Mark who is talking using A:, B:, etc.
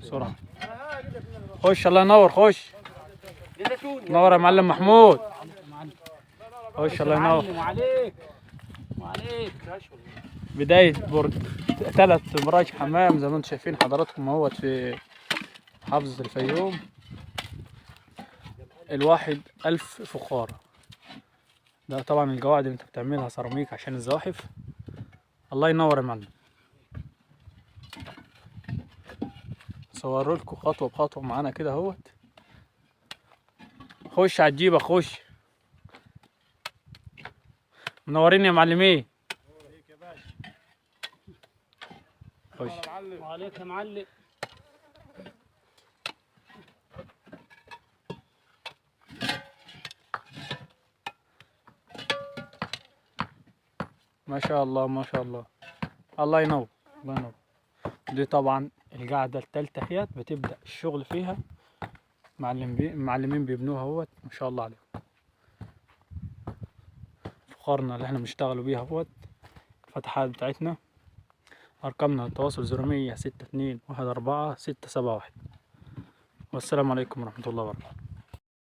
A: بسرعة. خش الله ينور، خش نور يا معلم محمود، خش الله ينور.
B: وعليك وعليك.
A: بداية برج 3 براج حمام زي ما انتم شايفين حضراتكم اهوت في محافظة الفيوم. الواحد 1000 فخارة. ده طبعا القواعد اللي انت بتعملها سيراميك عشان الزواحف. الله ينور يا معلم. صوروا لكم خطوة بخطوة معانا كده اهوت. خش على الجيبة، خش. منورين يا معلمين. خش.
B: وعليك يا معلم.
A: ما شاء الله ما شاء الله، الله ينور الله ينور. دي طبعا القاعدة التالتة اهيت بتبدأ الشغل فيها، معلمين بيبنوها اهوت ما شاء الله عليهم. فخارنا اللي احنا بنشتغلوا بيها اهوت، الفتحات بتاعتنا. ارقامنا التواصل 0100 6 2 1 4 6 7 1. والسلام عليكم ورحمة الله وبركاته.